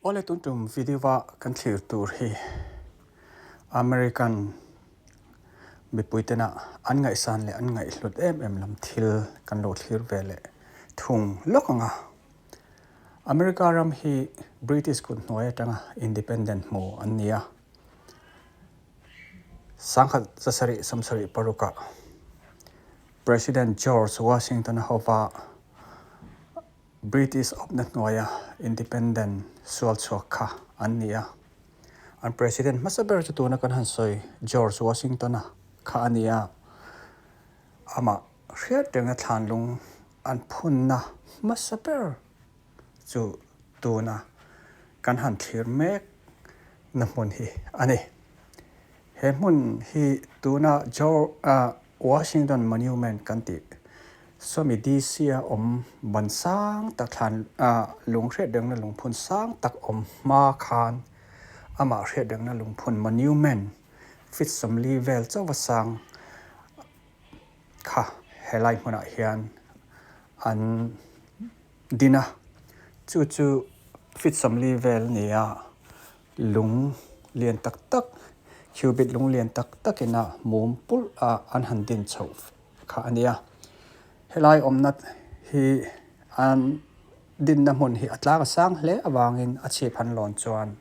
Awle tun tum video a kan thlir tur hi American mipui tena an ngaihsan leh an ngaihhlut em em lam thil kan lo thlir ve leh thung lawk ang a. America ram hi British kut hnuai atanga independent hmu an ni a. Sangkhat zasarih sawmsarih parukah President George Washington-a hova British awpna hnuaia independent sual chhuak kha an ni a. An president hmasa ber chu tuna kan han sawi George Washington-a kha a ni a. Amah hriat renga thlanlung an phunna hmasa ber chu tuna kan han thlir mek na hmun hi a ni. He hmun hi tuna Washington Monument kan tih sawmi DC a awm ban sang tak thlan lung hriat rengna lungphun sang tak awm hma khan amah hriat rengna lungphun monument feet 40 vel chauh a sang kha helai hmunah hian an din a, chu chu feet 40 vel a ni a. Lung lian tak tak, cubit lung lian tak takin a mum pulh a an han din chhoh kha a nia. Helai awmna hi an dinna hmun hi a tlang a sang hle avangin a chhip han lawn chuan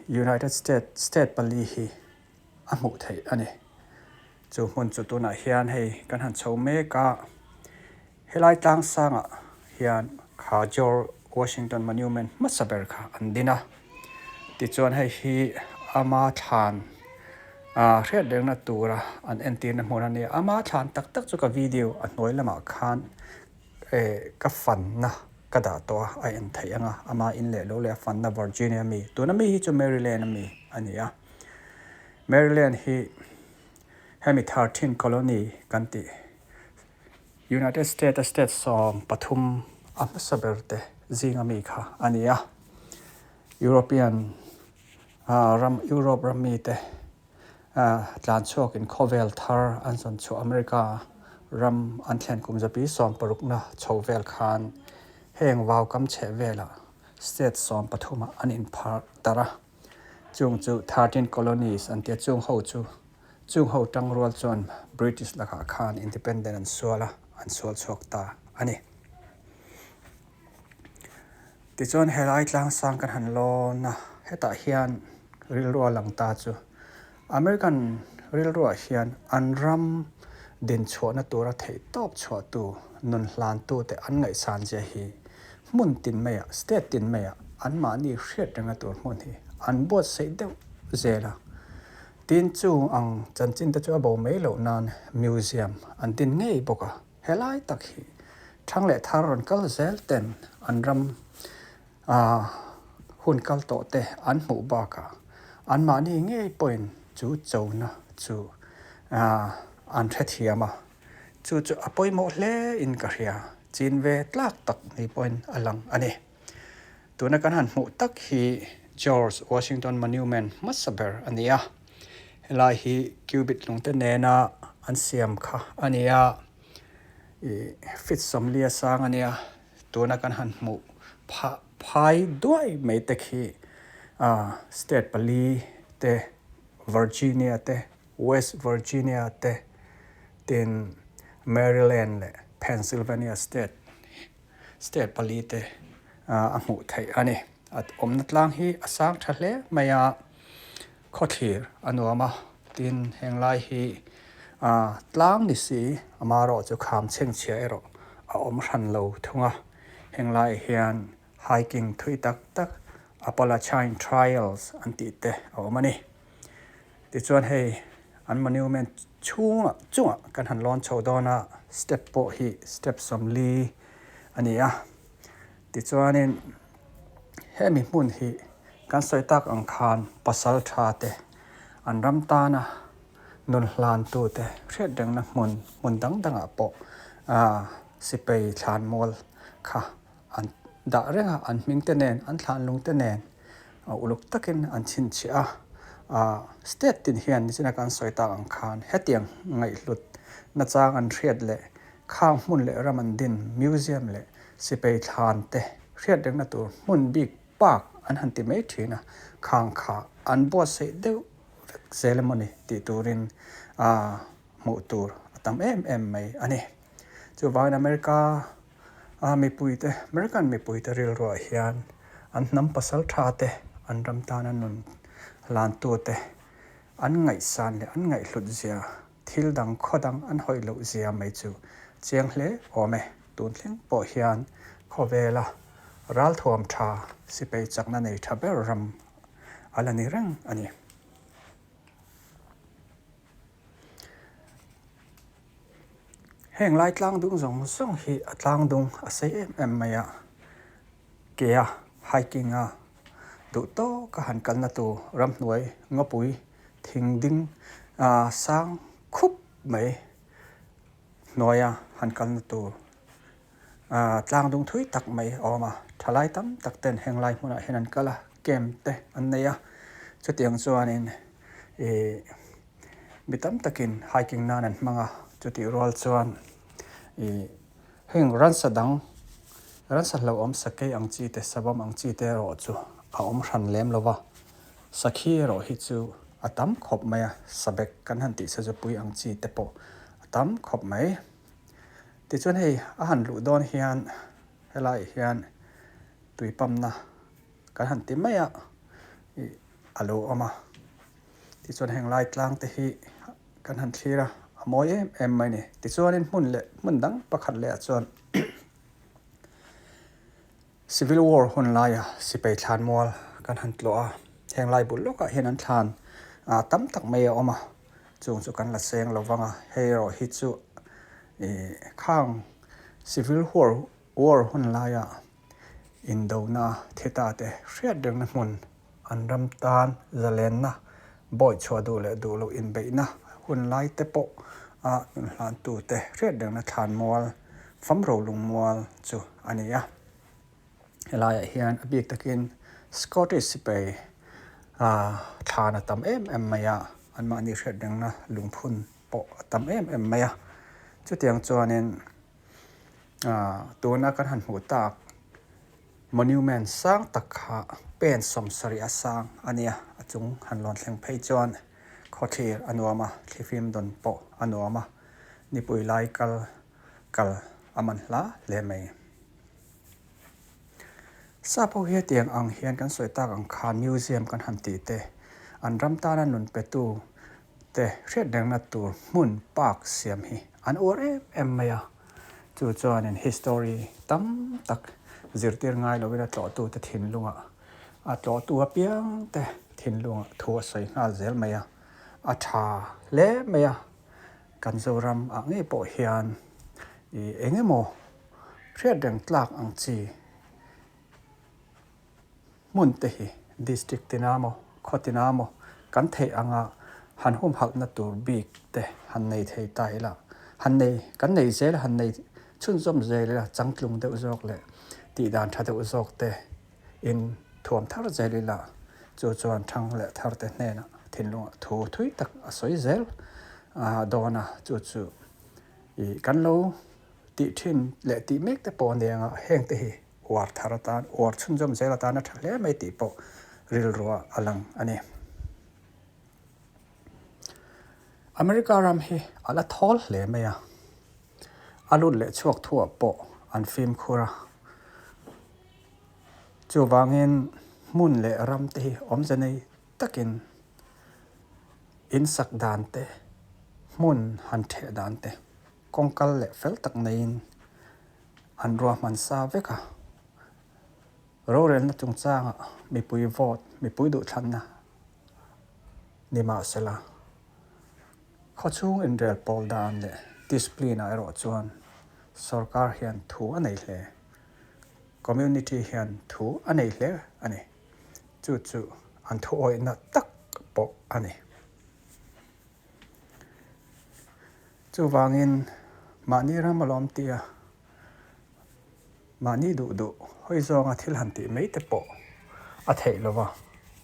United State state pali hi a hmuh theih a ni. Chu hmun chu tunah hian hei kan han chho mek a, helai tlang sangah hian kha George Washington Monument hmasa ber kha an din a. Tichuan hei hi ama thlan ah hriat rengna tura an entirna hmun a ni a, ama thlan tak tak chu ka video a hnuai lamah khan eh ka fanna ka dah tawh a, a en theih ang a, ama in leh lo leh a fanna Virginia mi tuna mi hi chu Maryland ami a ni a. Maryland hi hemi 13 colony kan tih United States a state 13 a hmasa ber te zinga mi kha a ni a. European ram Europe ram mi te tlan chhuakin khawvel thar an zawn chhuah America ram an thlen kum zapi 60na chho vel khan heng vaukam chheh velah state 13 ah an inphar tar a. Chung chu 13 Colonies an tia chung ho chu chung ho tangrual chuan British lakah khan independent an sual a, an sual chhuak ta a ni. Tichuan helai tlangsang kan han lawn a, hetah hian rilru a lang ta chu American rilruah hian an ram dinchhuahna tura theihtawp chhuahtu nun hlantute an ngaihsan zia hi hmun tin maiah, state tin maiah anmahni hriat renga tur hmun hi an buatsaih deuh zel a. Tin, chung ang chanchin te chu a bo mai loh nan museum an din ngei bawk a. Helai tak hi thang leh thar rawn kal zel ten an ram hun kal tawh te an hmuh bakah anmahni ngei pawhin chu chona chu an hrethiam a, chu chu a pawimawh hle in ka hria, chin ve tlak tak ni pawhin a lang a ni. Tuna kan han hmuh tak hi George Washington Monument hmasa ber a ni a, helai hi cubit lungte nena an siam kha a ni a, ih feet 40 a sang a nia. Tuna kan han hmuh phah phai duai mai te khi state pali te Virginia te, West Virginia te tin Maryland leh Pennsylvania state state pali te a hmuh theih a ni. A awmna tlang hi a sang tha hle mai a, khawthlir a nuam a, tin heng lai hi tlang ni si amaherawh chu kham chhengchhia erawh a awm hran lo thung a, heng laiah hian hiking thui tak tak Appalachian Trails an tih te a awm a ni. Tichuan hei an monument chhungah chungah kan han lawn chho dawn a, step pawh hi step 40 a ni a, tichuanin hemi hmun hi Kan sawi tak ang khan pasal tha te, an ram tana nun hlantu te hriat rengna hmun hmun dang dangah pawh sipei thlan mual kha an dah reng a, an hming te nen, an thlan lung te nen uluk takin an chhinchhiah a. State tin hian nichina kan sawi tak ang khan hetiang ngaihhlut nachang an hriat leh khang hmun leh ram an din museum leh sipei thlan te hriat rengna tur hmun bik. park an han ti mai thin a, khang kha an buatsaih deuh vek zel emaw ni tih turin hmuh tur a tam em em mai a ni. Chuvangin America a mipuite, American mipuite rilruah hian an hnam pasal tha te, an ram tana nun hlantute an ngaihsan leh an ngaihhlut zia, thil dang khaw dang an hawi loh zia mai chu chiang hle awm e. Tun thleng pawh hian khawvela ralthuam tha sipai chakna nei tha ber ram a la ni reng a ni. Heng lai tlang dung zawng zawng hi a tlang dung a sei em em mai a, kea hiking a duh tawk a han kalna tur ramhnuai ngawpui thing ding sang khup mai hnuaia han kalna tur tlang dung thui tak mai a awm a, thalai tam tak ten heng lai hmunah hian an kal a, camp te an nei a, chutiang chuanin ih mi tam takin hiking nan an hmang a, chutih rual chuan ih heng ransa dang ransa hlauhawm sakei ang chi te savawm ang chi te erawh chu a awm hran lem lo va, sakhi erawh hi chu a tam khawp mai a, sabek kan han tih sazupui ang chi te pawh a tam khawp mai. Tichuan hei a han luh dawn hian helaiah hian tui pump-na kan han ti mai a ih a lo awm a, tichuan heng lai tlang te hi kan han thlir a, a mawi em em mai a ni. Tichuanin hmun leh hmun dang pakhat leh ah chuan Civil War hun laia sipai thlan mual kan han tlawh a, heng lai bul lawkah hian an thlan tam tak mai a awm a, chung chu kan la seng lo vang a, hei erawh hi chu ih khang Civil War War hun laia indona theta te hriat rengna hmun an ram tan zalenna bawi chhuah duh leh duh loh inbeihna hun lai te pawh a hnunhlantu te hriat rengna thlan mual famro lungmual chu a ni a. Helaiah hian a bik takin Scottish sipai thlan a tam em em mai a, anmahni hriat rengna lungphun pawh a tam em em mai a. Chutiang chuanin tuna kan han hmuh tak Monument sang tak kha pen 70 a sang a nia, a chung han lawn thleng phei chuan khawthlir a nuam a, thlifim dawn pawh a nuam a, nipui lai kal kal a man hla hle mai. Sap ho hi hetiang ang hian kan sawi tak ang khan museum kan han tih te, an ram tana nun petu te hriat rengna tur hmun park siam hi an uar em em mai a, chu chuanin history tam tak zirtir ngai lovin a tlawhtute thinlungah a tlawhtu apiang te thinlungah thu a sawi nghal zel mai a, a tha hle mai a, kan Zoram ah ngei pawh hian ih eng emaw hriat reng tlak ang chi. Hmun te hi district tina maw, khaw tina maw kan theih anga han humhalhna tur bik te han nei thei ta ila, han nei, kan nei zel a, han nei chhunzawm zel ila, changtlung deuh zawk leh tihdan tha deuh zawk te in thuam thar zel ila, chu chuan thang leh thar te hnenah thinlungah thu thui tak a sawi zel dawn a, chu chu ih kan lo tih thin leh tih mek te pawh a ni anga heng te hi. Uar thar atan, uar chhunzawm zel atan a tha hle mai tih pawh rilruah a lang a ni. America ram hi a la thawl hle mai a, a lut leh chhuak thuah pawh an fimkhur a. Chuvangin hmun leh ram te hi awmze nei takin in sak dan te, hmun han theh dan te, kawngkal leh fel tak neiin An ruahman sa vek a, rorelna chungchangah mipui vote, mipui duhthlanna ni mahsela, khawchhung inrel pawl dan leh discipline ah erawh chuan sorkar hian thu a nei hle, community hian thu a nei hle a ni. Chu chu an thuawihna tak pawh a ni. Chuvangin mahni ram alawm tia mahni duh duh hawi zawnga thil han tih mai te pawh a theih lo va,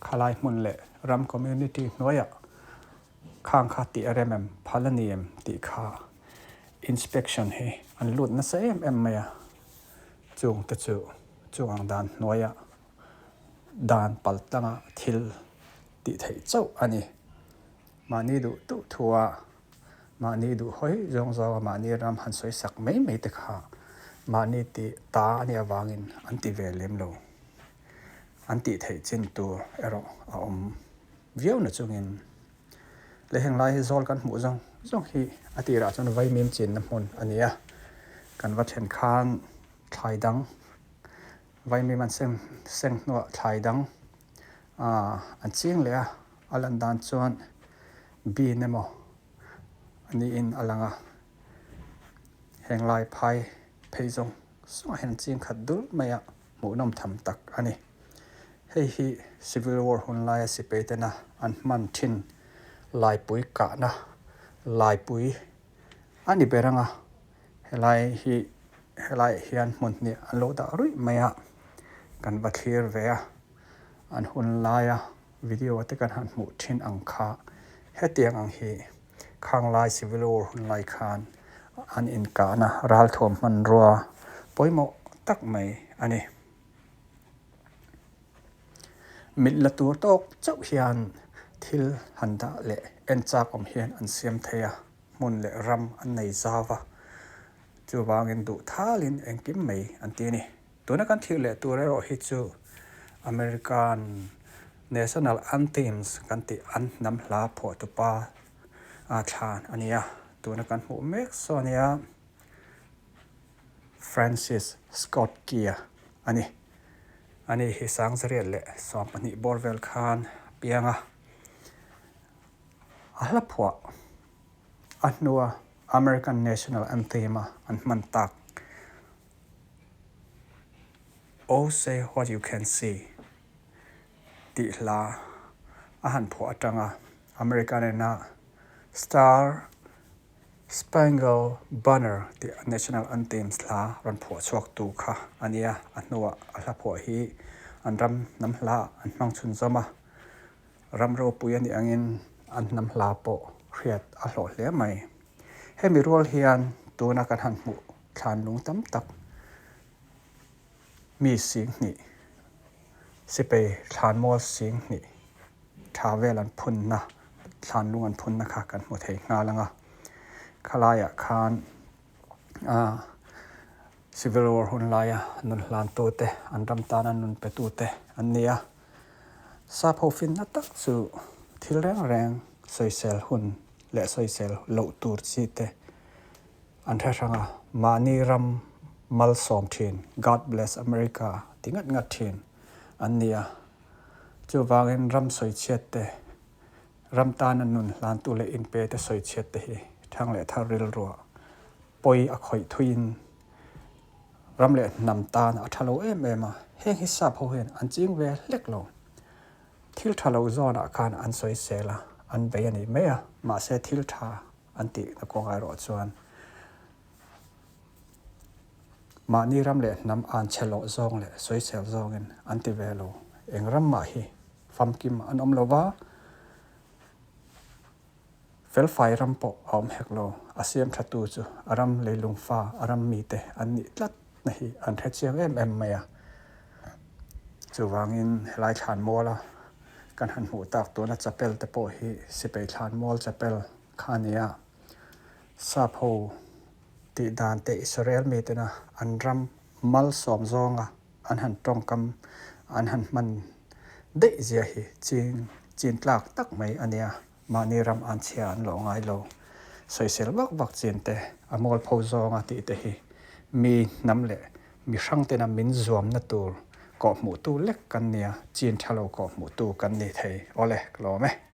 khalai hmun leh ram community hnuaiah khang kha tih a rem em, phal a ni em tih kha inspection hi an lut nasa em em mai a, chung te chu chung ang dan hnuaiah. dan paltlanga thil tih theih chauh a ni. Mahni duh duh thua mahni duh hawi zawng zawnga mahni ram han sawi sak mai mai te kha mahni tih ta a nih avangin an ti ve lem lo. An tih theih chin tur erawh a awm viau na chungin leh heng lai hi zawl kan hmuh zawng zawng hi a tirah chuan vaimim chinna hmun a ni a, kan va then khan thlai dang vaimim an seng seng hnuah thlai dang ah an ching leh a, a lan dan chuan bean emaw a niin a lang a, heng lai phai phei zawng zawngah hian an ching khat dul mai a. Hmuhnawm tham tak a ni. Hei hi Civil War hun laia sipai tena an hman thin laipui kahna laipui a ni ber ang a, helai hi helaiah hian hmun hnih an lo dah ruih mai a, kan va thlir ve a, an hun laia video te kan han hmuh thin ang kha hetiang ang hi khang lai Civil War hun lai khan an inkahna ralthuam hmanrua pawimawh tak mai a ni. Mit la tur tawk chauh hian thil han dah leh en chak awm hian an siam thei a, hmun leh ram an nei zau va, chuvangin duh thalin engkim mai an ti a ni. Tuna kan thlir leh tur erawh hi chu American National Anthems kan tih an hnam hla phuahtupa a thlan a ni a, tuna kan hmuh mek saw a nia Francis Scott Key-a a ni. Ani hi Sangzariat leh 12 bawr vel khan a piang a, a hla phuah a hnua American National Anthem-a an hman tak. Oh Say What You Can See tih hla a han phuah atanga America nena Star Spangled Banner tih National Anthem hla rawn phuah chhuak tu kha a nia. A hnuah a hla phuah hi an ram hnam hla an hmang chhunzawm a, ram ropui a nih angin an hnam hla pawh hriat a hlawh hle mai. Hemi rual hian tuna kan han hmuh thlan lung tam tak mi 2000, sipai thlanmual 2000 tha vel an phunna, thlan lung an phunna kha kan hmu thei nghal ang a. Khalaiah khan ah Civil War hun laia nun hlantute, an ram tana nun petute an ni a. Sap ho finna tak chu thil reng reng sawisel hun leh sawisel loh tur chi te an hre hrang a, mahni ram malsawm thin, God bless America ti ngat ngat thin an ni a. Chuvangin ram sawichhiat te, ram tana nun hlantu leh inpe te sawichhiat te hi thang leh thar rilruah pawi a khawih thuiin ram leh hnam tan a tha lo em em a, heng hi sap ho hian an ching ve hlek lo. Thil tha lo zawnah khan an sawisel a, an bei a ni mai a, mahse thil tha an tihna kawngah erawh chuan mahni ram leh hnam an che loh zawng leh sawisel zawngin an ti ve lo. Eng ram mah hi famkim an awm lo va, felfai ram pawh a awm hek lo. A siam thatu chu a ram leilung fa, a ram mite an nih tlatna hi an hrechiang em em mai a. Chuvangin helai thlanmuala kan han hmuh tak tuna chapel te pawh hi sipai thlanmual chapel kha a ni a. Sap ho tih dan te Israel mitena an ram malsawm zawnga an han tawngkam an han hman daih zia hi ching chin tlak tak mai a nia. Mahni ram an chhia an lo ngai lo. Sawisel vak vak chin te, a mualpho zawnga tih te hi mi hnam leh mi hrang tena min zuamna tur kawhhmuhtu lek kan nia, chin tha lo kawhhmuhtu kan ni thei. Awle, ka lawm e.